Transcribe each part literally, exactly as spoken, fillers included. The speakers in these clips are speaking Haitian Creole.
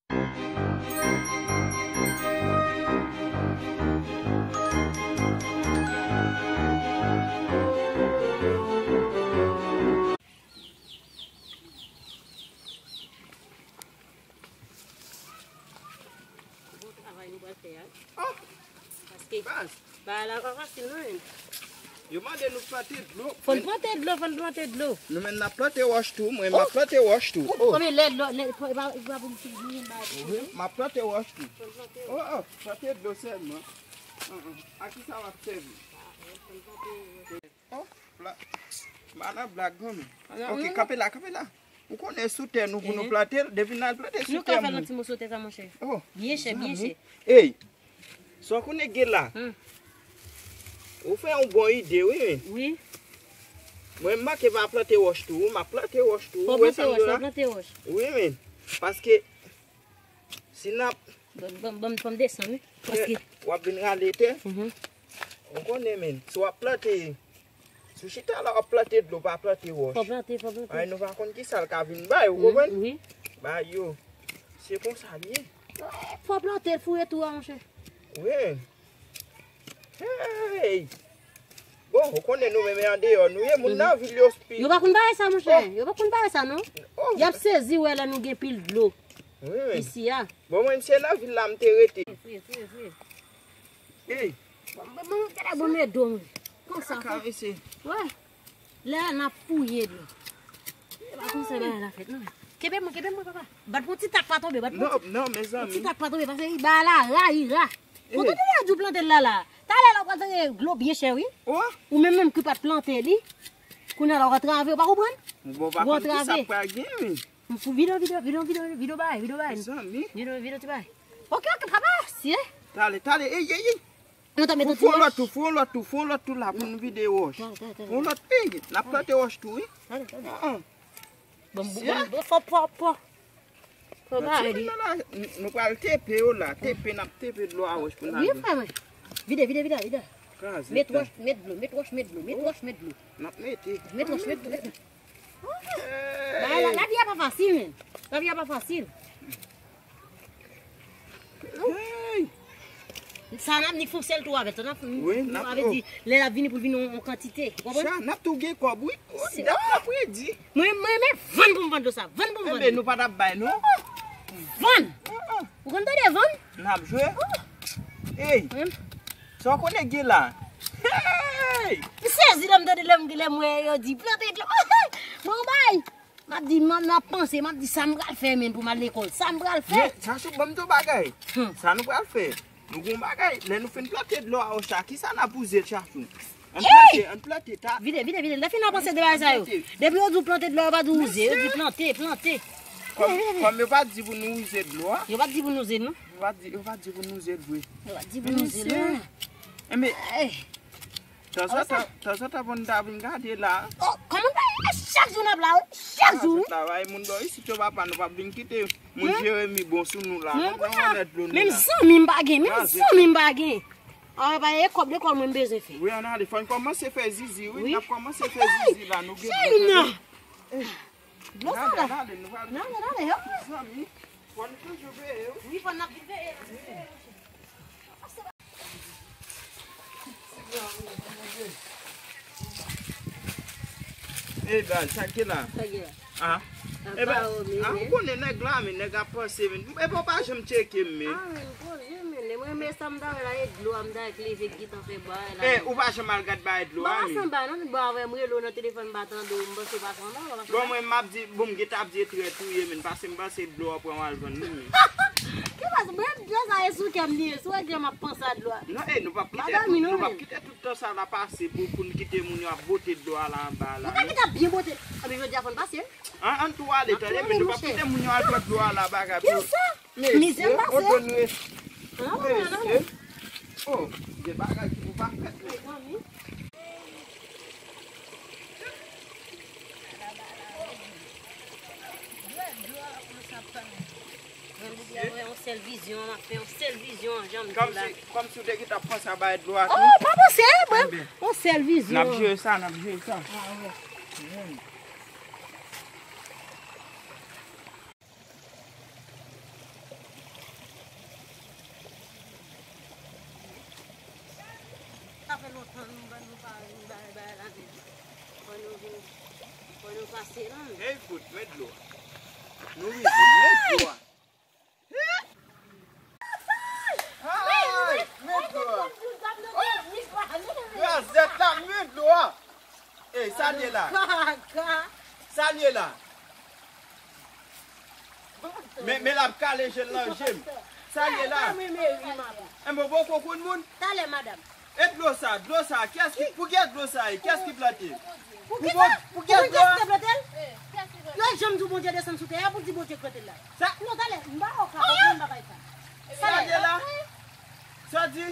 Bon travay nou pral fè a. Oh! Paske baz, bagay la pa fasil non, menn. Yo mande nou plante dlo. Fò n plante dlo, fò n plante dlo. Nou menm n ap plante wòch tou, mwen m ap plante wòch tou. Oh, oh. Konbyen lè dlo, lè, pa, pa, pa pou m fini, m ap... Wi, m ap plante wòch tou. Fò n plante wòch. Oh, oh, plante dlo sèlman. Ah, ah. A ki sa w ap sèvi? Oh, blag. M pa nan blag, non, men. Ok, kanpe la, kanpe la. Ou konnen sou tè nou pou nou plante l, depi n al plante sou tè moun. Nou ka fè l nan ti moso tè sa, monchè. Oh. Byen chè, byen chè. Ey, sa w konnen gen la? Hmm. Ou fè yon bon ide, wi, men. Wi. Mwen, m manke pa plante wòch tou, wi, m ap plante wòch tou. Fò plante wòch, fò plante wòch. Wi, men. Paske si n ap... Ban, ban, ban, ban m desann, wi. Paske w ap vin rale tè. Mhm. Ou konnen, men, si w ap plante, si w chita la, w ap plante dlo, pa plante wòch. Fò plante, fò plante. Ay, nou pa konn ki sa l ka vin bay, ou konprann? Wi. Bay yo. Se konsa l ye. Fò plante, fouye tou a, monchè. Wi. Hey! Bon, ou konnen nou menm e andeyò nou ye, moun nan vil yo pi... Yo pa konn bagay sa, monchè. Oh. Yo pa konn bagay sa, non. Oh. Y ap sezi wè lè nou gen pil dlo. Wi, wi. Isi a. Bon, mwen, se nan vil la m te rete. Fouye, fouye, fouye. Ey. Bon, bon, bon, gade bon men do m. Konsa, kaka, mesye. Wè. Lè a n ap fouye dlo. E pa konsa bagay la fèt, non. Kenbe mwen, kenbe mwen, papa. Bat pou ti tak pa tonbe, bat pou ti... Non, non, mezanmi. Ti tak pa tonbe, paske bagay la ra, li ra. Ey. Kote w te di w plante l la, la? Talè la, w pral tande dlo byen chè, wi. Oh. Ou menm, menm ki pa t plante li. Kounye a la, w antrave, w pa konprann? Bon, w antrave. Vide, vide, vide, vide, vide bay, vide bay. Mezanmi. Vide, vide ti bay. Ok, ok, papa, si, eh. Tale, tale, ey, ey, ey. Nou ta mete ti wòch. Fon lòt tou, fon lòt tou, fon lòt tou la pou nou vide wòch. Tale, tale, tale. Fon lòt, ey, n ap plante wòch tou, wi. Tale, tale. Ah, ah. Bon, bon, bon, fò, fò, fò. Fò ba li. Nou pral tepe yo la, tepe, n ap tepe dlo a wòch pou n al. Wi, frè mwen. Vide, vide, vide, vide. Met wòch, met dlo, met wòch, met dlo, met wòch, met dlo. N ap mete. Met wòch, met dlo. Ba, la, lavi a pa fasil, men. Lavi a pa fasil. Hey! Sa n ap ni fon sèl tou avè l. Sa n ap, wi, n ap, avè di, lè l ap vini pou l vini yon, yon kantite. Ou konprann? Sa, n ap tou gen kòb, wi. Wi, n ap, n ap redi. Mwen, mwen, mwen, vann pou m vann dlo sa. Vann pou m vann. Enben, nou pa t ap bay, non. Vann! Ou konn tande vann? N ap jwe. Ey! Sa w konnen gen la? Hey! M sezi lè m tande, lè m, lè m wè yo di plante dlo. Bon, bay! M ap di, m, m ap panse, m ap di, sa m pral fè, menm, pou m al lekòl? Sa m pral fè? Men, Chachou, ban m di w bagay. Hmm. Sa nou pral fè? Nou gon bagay, lè nou fin plante dlo a wòch la, kisa n ap wouze l, Chachou? Ann plante, ann plante, ta. Vide, vide, vide. Lè fin ap panse de bagay sa yo. Depi yo di w plante dlo, yo pa di w wouze, yo di plante, plante. Kòm, kòm yo pa di pou nou wouze dlo a. Yo pa di pou nou wouze l, non. Yo pa di, yo pa di pou nou wouze l vre. Yo pa di pou nou wouze l, non. Enben, tanzantan, tanzantan pou n ta vin gade la. Oh, kòman bagay la? Chak jou n ap la, wi. Chak jou, wi. Travay moun bò isit yo, papa, nou p ap vin kite moun Jeremi bon sou nou la. Non, non, non, lè dlo nou la. Menm zanmi m pa gen, menm zanmi m pa gen. A, pa gen kòb lekòl mwen m bezwen fè. Wi, ann ale, fò n kòmanse fè zizi, wi. N ap kòmanse fè zizi la, nou gen dlo. Dlo sa la. N ale, n ale, n ale, yo. Zanmi, fò n toujou veye, wi. Wi, fò n ap vin veye. Ey, baz, sa k gen la? Sa k gen la? Ah. Apa, ah, ou konnen nèg la, men nèg ap panse, men. Epi w pa janm tcheke m, men. Ah, men, poze, men. Lè mwen, men sa m ta wè la, e dlo a, m ta wè k leve, k gentan fè bagay la. Eh, ou pa janm al gad bagay dlo a, men. Ba, pa sanba, non, ba, avè m rele w nan telefòn, m pa tande w, m panse w pa sanba, w pa sanba. Bon, mwen, m ap di, bon, m gentan ap di e trèt ou ye, men, paske m panse dlo a pran w al vann li, men. Ki pase, mwen, dlo sa e sou kè m li ye, si w wè jan m ap panse a dlo a. Non, eh, nou p ap kite tout, nou p ap kite tout tan sa la pase pou, pou n kite moun yo ap bote dlo a la anba la, non. Nou pa kite ap byen bote. Anben, jodi a fò n pase. An, ann tou ale, tande, men nou p ap kite moun yo al pran dlo a la bagay pou. Kisa? Mizè m pase. Mesye, o do nou e. Mesye. Oh, gen bagay ki pou pa fèt, men. Mwen, Bondye, mwen, yon sèl vizyon, m ap fè yon sèl vizyon, jan m di la. Kòmsi, kòmsi w te gentan panse a bay dlo a tou? Oh, pa panse, mwen. Enben, yon sèl vizyon. N ap jere sa, n ap jere sa. Ah, wi. Hmm. Fò nou, fò nou pa vin bay, bay la menm. Fò nou vin, fò nou pase la menm. Hey, fout, met dlo a. Nou rive, met dlo a. Ay, met dlo a. Gazèt la, met dlo a. Ey, sa l ye la? Sa l ye la? Men, men l ap kale je l nan je m. Sa l ye la? Enben, w poko konn moun? Talè, madanm. E dlo sa, dlo sa, kiyès ki, pou kiyès dlo sa ye? Kiyès ki plante? Pou kiyès dlo a? Pou kiyès ki te plante l? Yo janm di w Bondye desann sou tè a pou di Bondye k plante l la? Sa? Non, talè, m pa wè w ka konprann bagay sa. Sa l ye la? Sa di?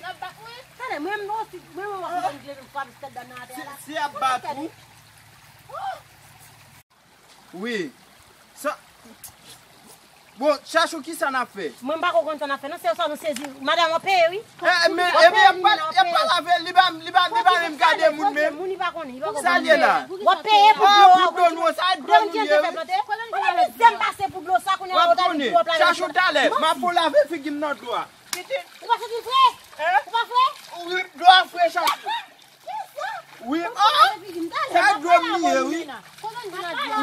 Talè, mwen menm osi, mwen menm w ap mande m leve m frape tèt dam nan atè a la. Si y ap bat ou. Wi. Sa. Bon, Chachou, kisa n ap fè? Mwen m pa ko konn sa n ap fè non, se sa nou sezi. Madanm w ap peye wi. Eh, men, ebyen, y ap pa, y ap pa lave, li pa, li pa, li pa menm gade moun menm. Moun li pa konnen, li pa konnen. Sa l ye la? W ap peye pou dlo a. Pou dlo nou, sa dlo nou ye wi. Kote mizè m pase pou dlo sa, kounye a w ap konnen. Chachou, talè, m ap pou lave figi m nan dlo a. Ou pa santi l fre? Ou pa fre? Wi, dlo a fre, Chachou. Wi, ah! Sa dlo m li ye, wi.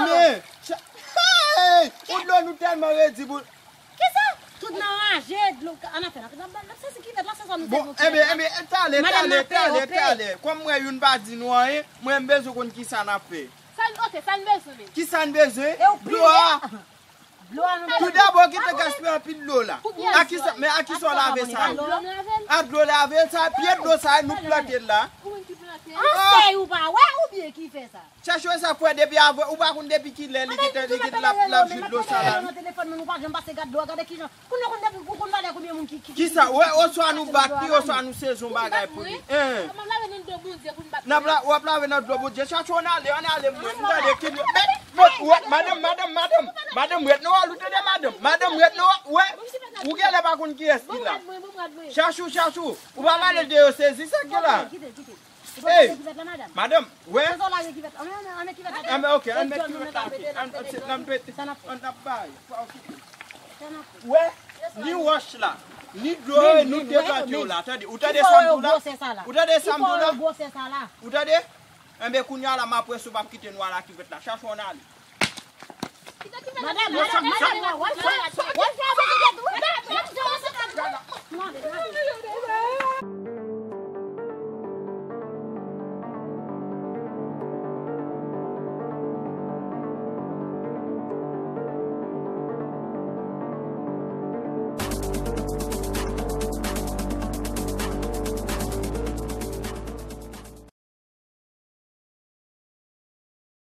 Men, hey! Ou dlo nou tèlman redi pou. Kisa? Tout nan raje, dlo, an afè la. N ap sezi kivèt la, se sa nou te voye. Bon, enben, enben, talè, talè, talè, talè. Kòm mwen youn pa di nou anyen, mwen m bezwen konn kisa n ap fè. Sa n, ok, sa n bezwen menm? Kisa n bezwen? Dlo a. Toudabò, kite gaspiye anpil dlo la. A kisa, men a kisa w lave sa yo? A dlo lave sa, pye dlo sa nou plante la. Ansèy ou pa wè oubyen ki fè sa? Chachou, sa fè depi avan, ou pa konn depi kilè li gentan, li gentan l ap, l ap jwi dlo sa la. Nan telefòn, men nou pa janm pase gad dlo a, gade kijan. Kounye a konn depi ou konn valè konbyen moun ki, ki, ki. Kisa, wè, oswa nou bat li, oswa nou sezi yon bagay pou li. Hein. M ap lave nan dlo Bondye pou n bat. N ap la, w ap lave nan dlo Bondye. Chachou, ann ale, ann ale, mwen. M tande ki dlo. Men, men, wè, madanm, madanm, madanm. Madanm, ret nan wòl ou, tande, madanm. Madanm, ret nan wòl, wè. Ou genlè pa konn kiyès ki la. Chachou, Chachou, ou pa pale de yo sezi, sa k gen la? Hey, madanm, wè. Anben, ok, ann met kivèt la. Ann, ann, ann, ann ap bay. Wè, ni wòch la, ni dlo, nou te plante yo la. Tande, ou tande sa m di w la? Ou tande sa m di w la? Ou tande? Enben, kounye a la, m ap wè si w p ap kite nou al a kivèt la. Chachou, ann ale. Madanm, madanm, madanm, wè, wè, wè, wè,